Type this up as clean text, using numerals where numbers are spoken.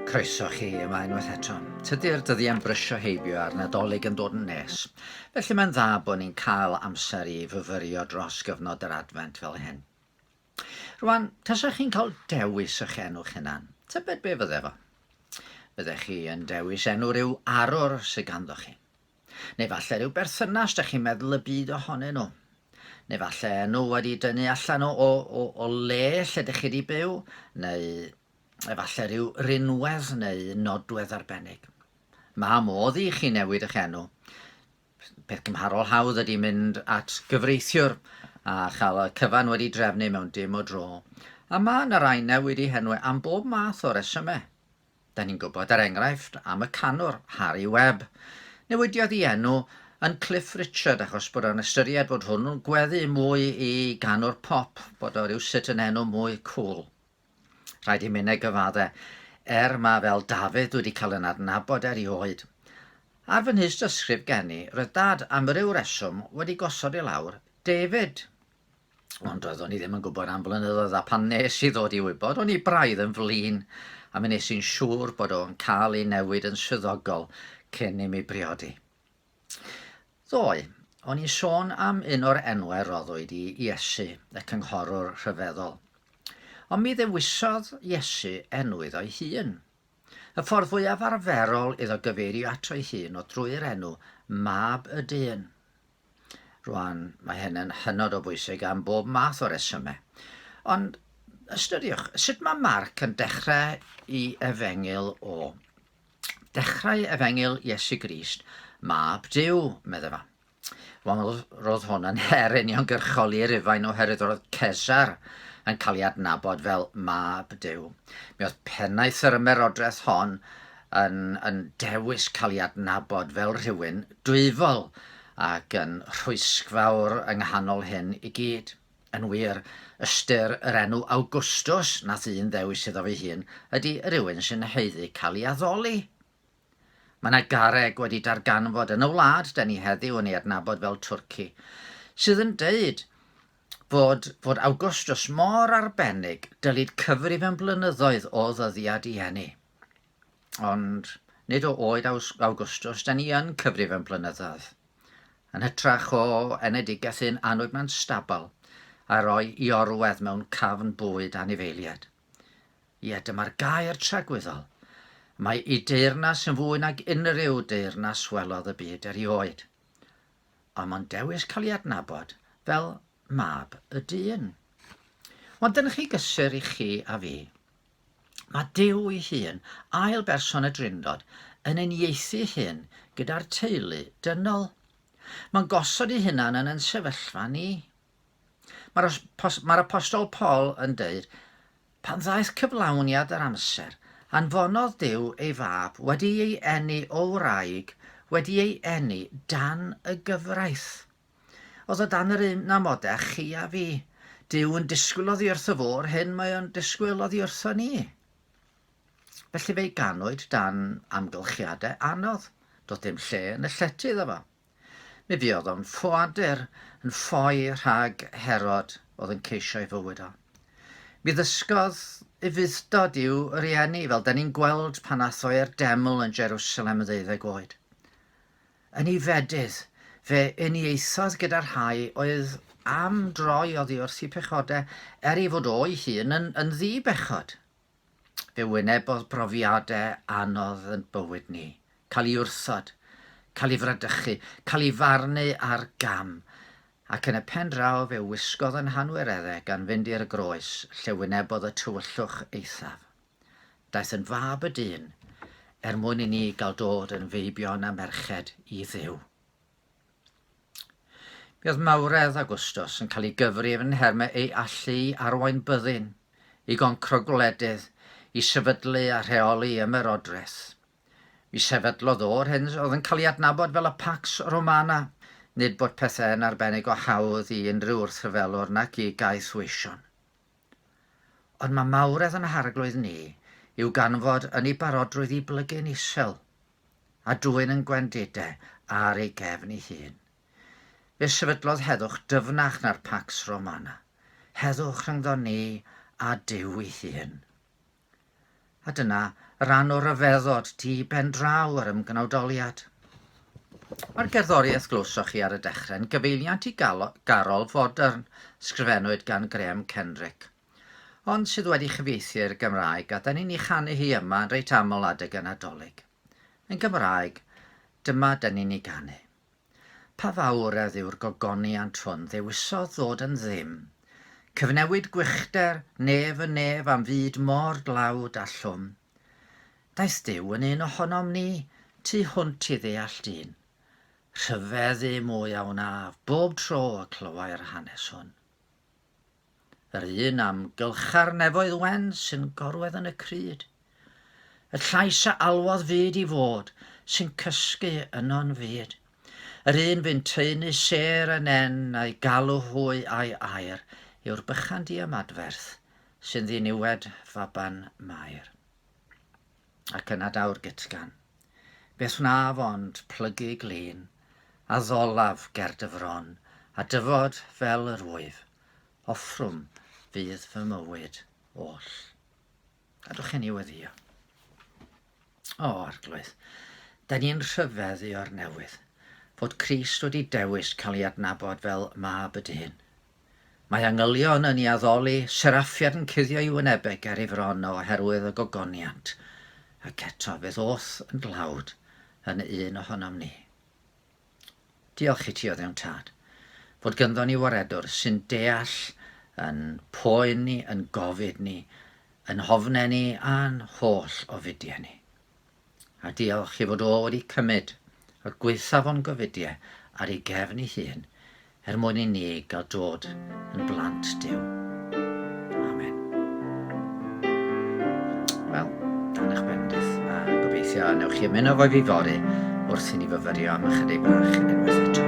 Croeso chi yma unwaith eto. Tydi'r dyddiau'n brysio heibio a'r Nadolig yn dod yn nes, felly mae'n dda bod ni'n cael amser i fyfyrio dros gyfnod yr Adfent fel hyn. Rwan, tasach chi'n cael dewis eich enw'ch hunan, tybed be fydde fo? Fyddech chi yn dewis enw rhyw arwr sydd ganddo chi? Neu falle rhyw berthynas dych chi'n meddwl y byd ohonyn nhw. Neu falle enw wedi dynnu allan o, o, o, o le lle dych chi wedi byw, neu efallai rhyw rinwedd neu nodwedd arbennig. Mae modd i chi newid eich enw. Peth cymharol hawdd ydy mynd at gyfreithiwr a chael y cyfan wedi drefnu mewn dim o dro. A mae yna rai newid eu henwau am bob math o resymau. Da ni'n gwybod, er enghraifft, am y canwr, Harry Webb. Newidiodd ei enw yn Cliff Richard achos bod o'n ystyried bod hwn yn gweddu mwy i ganwr pop, bod o rywsut yn enw mwy cŵl. Rhaid i minnau gyfadde, er ma fel Dafydd dwi wedi cael yn adnabod erioed. Ar fy nhystysgrif geni, roedd Dad am ryw reswm wedi gosod i lawr David. Ond doeddwn i ddim yn gwybod am flynyddoedd a pan nes i ddod i wybod, o'n i braidd yn flin a mi nes i'n siŵr bod o'n cael ei newid yn swyddogol cyn i mi briodi. Ddoe, o'n i'n sôn am un o'r enwau roddwyd i Iesu, y cynghorwr rhyfeddol. Ond mi ddewisodd Iesu enw iddo'i hun. Y ffordd fwyaf arferol iddo gyfeirio ato'i hun oedd drwy'r enw Mab y Dyn. Rwan, mae hyn yn hynod o bwysig am bob math o resymau. Ond ystyriwch, sut mae Marc yn dechrau i efengyl o? Dechrau Efengyl Iesu Grist, Mab Duw, medde fo. Wel, roedd hwn yn her uniongyrchol i Rufain oherwydd roedd Cesar yn cael ei adnabod fel Mab Duw. Mi oedd pennaeth yr ymerodraeth hon yn, yn dewis cael ei adnabod fel rhywun dwyfol ac yn rhwysgfawr yng nghanol hyn i gyd. Yn wir, ystyr yr enw Augustus, nath un ddewis iddo fe'i hun, ydi rhywun sy'n haeddu cael ei addoli. Mae 'na garreg wedi darganfod yn y wlad 'da ni heddiw yn ei adnabod fel Twrci, sydd yn deud fod fod Augustus mor arbennig dylid cyfrif yn blynyddoedd o ddyddiad ei eni. Ond nid o oed Augustus 'da ni yn cyfrif yn blynyddoedd. Yn hytrach o enedigaeth un annwyd mewn stabal a roi i orwedd mewn cafn bwyd anifeiliaid. Ie, dyma'r gair tragwyddol. Mae ei deyrnas yn fwy nag unrhyw deyrnas welodd y byd erioed. Ond mae'n dewis cael ei adnabod fel mab y dyn. Ond dyna chi gysur i chi a fi. Mae Duw ei hun, ail berson y Drindod, yn uniaethu hyn gyda'r teulu dynol. Mae'n gosod ei hunan yn ein sefyllfa ni. Mae'r, mae'r Apostol Paul yn dweud, pan ddaeth cyflawniad yr amser, anfonodd Duw ei fab wedi ei eni o wraig, wedi ei eni dan y gyfraith. Oedd o dan yr un amodau â chi a fi. Duw yn disgwyl oddi wrtho fo yr hyn mae o'n disgwyl oddi wrtho ni. Felly fe'i ganwyd dan amgylchiadau anodd. Doedd dim lle yn y llety iddo fo. Mi fuodd o'n ffoadur, yn ffoi rhag Herod oedd yn ceisio ei fywyd o. Mi ddysgodd ufudd-dod i'w rieni, fel da ni'n gweld pan ath o i'r deml yn Jerusalem yn ddeuddeg oed. Yn ei fedydd, fe uniaethodd gyda'r rhai oedd am droi oddi wrth eu pechodau, er ei fod o'i hun yn, yn ddi-bechod. Fe wynebodd brofiadau anodd yn bywyd ni, cael ei wrthod, cael ei fradychu, cael ei farnu ar gam, ac yn y pen draw fe wisgodd yn hanwireddau gan fynd i'r groes lle wynebodd y tywyllwch eithaf. Daeth yn fab y dyn, er mwyn i ni gael dod yn feibion a merched i Dduw. Mi oedd mawredd Augustus yn cael ei gyfrif yn nhermau ei allu i arwain byddin, i goncro gwledydd, i sefydlu a rheoli ymerodraeth. Mi sefydlodd o'r hyn oedd yn cael ei adnabod fel y Pax Romana, nid bod pethau yn arbennig o hawdd i unrhyw wrthryfelwr nac i gaethweision. Ond mae mawredd yn Harglwydd ni i'w ganfod yn ei barodrwydd i blygu'n isel a dwyn yn gwendidau ar ei gefn ei hun. Fe sefydlodd heddwch dyfnach na'r Pax Romana, heddwch rhyngddon ni a Duw ei hun. A dyna ran o ryfeddod tu ben draw yr ymgnawdoliad. Mae'r gerddoriaeth glywsoch chi ar y dechrau yn gyfeiliant i garol fodern sgrifennwyd gan Graham Kendrick, ond sydd wedi chyfieithu i'r Gymraeg a 'da ni'n ei chanu hi yma yn reit aml adeg y Nadolig. Yn Gymraeg, dyma 'da ni'n ei ganu. Pa fawredd yw'r gogoniant hwn ddewisodd ddod yn ddim? Cyfnewid gwychder nef y nef am fyd mor dlawd a llwm. Daeth Duw yn un ohonom ni, tu hwnt i ddeall dyn. Rhyfeddu mwy a wnaf bob tro y clywai'r hanes hwn. Yr un am gylchau'r nefoedd wen sy'n gorwedd yn y crud. Y llais a alwodd fyd i fod, sy'n cysgu yno'n fud. Yr un fu'n taenu sêr y nen a'i galw hwy a'i air, yw'r bychan diymadferth sy'n ddiniwed faban Mair. Ac yna daw'r gytgan. Beth wnaf ond plygu glin, a ddolaf ger dy fron, a dyfod fel yr wyf, offrwm fydd fy mywyd oll. Gadwch i ni weddïo. O, Arglwydd, da ni'n rhyfeddu o'r newydd fod Crist wedi dewis cael ei adnabod fel Mab y Dyn. Mae angylion yn ei addoli, seraffiad yn cuddio ei wynebau ger ei fron o oherwydd y gogoniant, ac eto fe ddoth yn dlawd yn un ohonom ni. Diolch i ti, o Dduw'n Tad, fod gynddo ni waredwr sy'n deall yn poen ni, yn gofid ni, yn hofnau ni a'n holl ofidiau ni. A diolch i fod o wedi cymryd y gwaethaf o'n gofidiau ar ei gefn ei hun er mwyn i ni gael dod yn blant Duw. Amen. Wel, dan eich bendith, a gobeithio newch chi ymuno fo fi fory wrth i ni fyfyrio am ychydig bach unwaith eto.